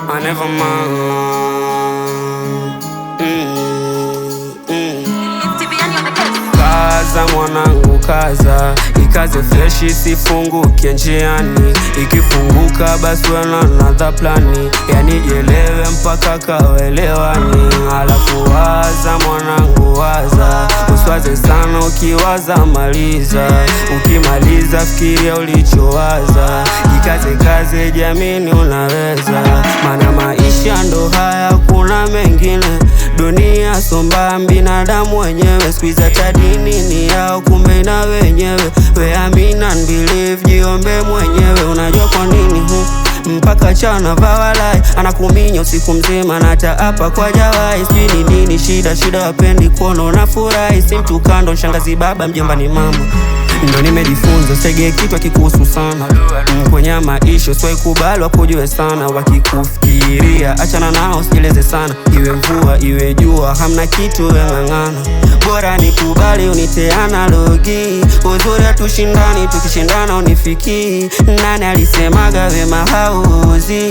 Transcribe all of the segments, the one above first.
I never mind. Kaza mwanangu kaza, ikaze fresh isifunguke njiani. Ikifunguka basi wana another plani, yani jielewe mpaka kawelewani. Alafu waza mwanangu waza, uswaze sana ukiwaza maliza. Ukimaliza fikiria ulichowaza, jikaze kaze jamini unaweza. Maana maisha ndo haya kuna mengine, dunia somba binadamu wenyewe. Squeeze hata dini ni yao kumbe na wenyewe. We amini and believe, jiombe mwenyewe. Unajua kwa nini mpaka chana vawalai anakuminya usiku mzima na hata hapa kwa jawai. Sijui ni nini shida, shida wapendi kuona unafurahi. Si mtu kando, shangazi baba, mjomba ni mama. Ndo nimejifunza sege kitu akikuhusu sana kwenye maisha, usiwahi kubali wakujue sana. Wakikufikiria achana nao, usieleze sana. Iwe mvua iwe jua, hamna kitu weng'ang'ana. Bora nikubali unite analogi, uzuri hatushindani, tukishindana unifikii. Nani alisemaga wema hauozi?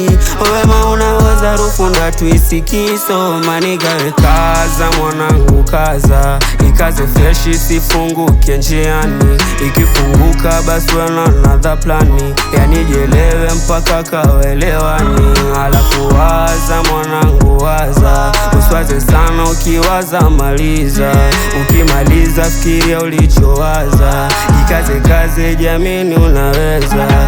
Wema unaoza harufu ndo hatuisikii. So maniga we kaza mwanangu kaza, ikaze fresh isifunguke njiani. Ikifunguka basi wana another plani, yani jielewe mpaka kawelewani. Alafu waza mwanangu waza, uswaze sana ukiwaza maliza. Ukimaliza fikiria ulichowaza, jikaze kaze jamini unaweza.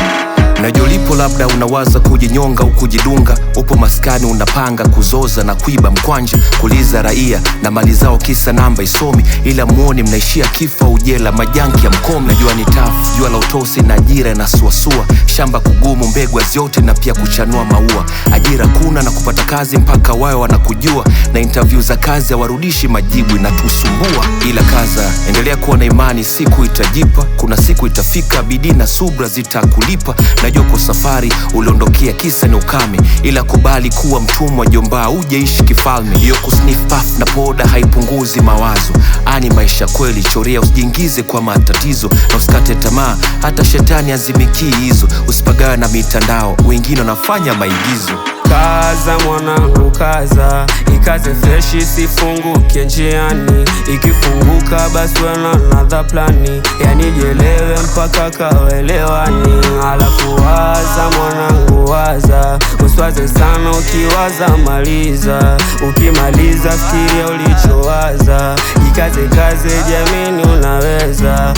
Najua ulipo labda unawaza kujinyonga au kujidunga. Upo maskani unapanga kuzoza na kuiba mkwanja, kuliza raia na mali zao kisa namba isomi, ila muoni mnaishia kifo ujela majanki ya mkomi. Najua ni tafu jua la utosi na ajira inasuasua, shamba kugumu mbegu zote na pia kuchanua maua. Ajira kuna na kupata kazi mpaka wawe wanakujua, na interview za kazi hawarudishi majibu inatusumbua. Ila kaza, endelea kuwa na imani, siku itajipa, kuna siku itafika, bidii na subra zitakulipa. Najua kwa safari uliondokea kisa ni ukame, ila kubali kuwa mtumwa jombaa, ujeishi kifalme. Hiyo kusniff puff na poda haipunguzi mawazo, ani maisha kweli chorea, usijiingize kwa matatizo na usikate tamaa, hata shetani azimikii hizo. Usipagawe na mitandao, wengine wanafanya maigizo. Kaza mwanangu kaza, ikaze fresh isifunguke njiani. Ikifunguka basi wana another plani, yani jielewe mpaka kawelewani. Alafu waza mwanangu waza, uswaze sana ukiwaza maliza. Ukimaliza fikiria ulichowaza, jikaze kaze jamini unaweza.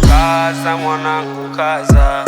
Kaza mwanangu kaza.